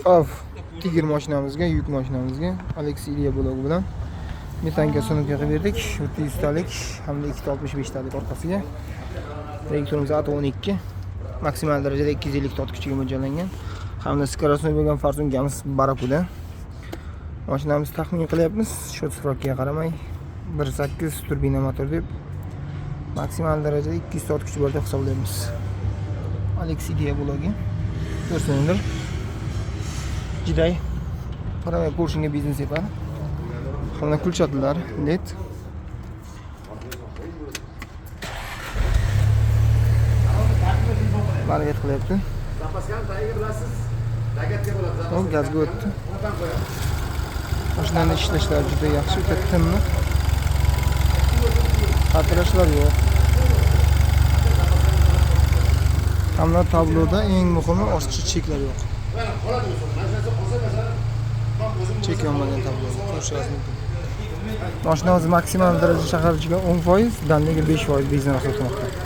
FAW Tiger mashinamizga, yuk mashinamizga Alex Ilya blogi bilan metanga установка qilib berdik. Bitta 100 talik hamda ikkita 65 talik orqasiga. Reduktorimiz AT12 maksimal darajada 250 ta ot kuchiga mo'ljallangan. Hamda скоростной bo'lgan форсунка miz Barracuda. Mashinamiz taxmin qilyapmiz, счет справка ga qaramay 1.8 turbina motor deb maksimal darajada 200 ta ot kuchi bor deb hisoblaymiz. Alex Idea blogi 4 silindr. Jiday qaramay поршень ga benzin sepadi. Hamda включатель lar LED. Harakat qilyapti. Zapaskani tagiga bilasiz, lagatga bo'ladi. O gazga o'tdi. Mashinani ishlashlari juda yaxshi, o'ta tiniq. Xatirashlar yo'q. Hamda tabloda eng muhimi ortiqcha cheklar yo'q. Qoladi o'zi. Mashinasi qolsa masalan, man o'zim Chek yonmagan tabloda ko'rishingiz mumkin. Mashinamiz maksimal darajada shahar ichiga 10%, дальний ga 5% benzin o'tmoqda.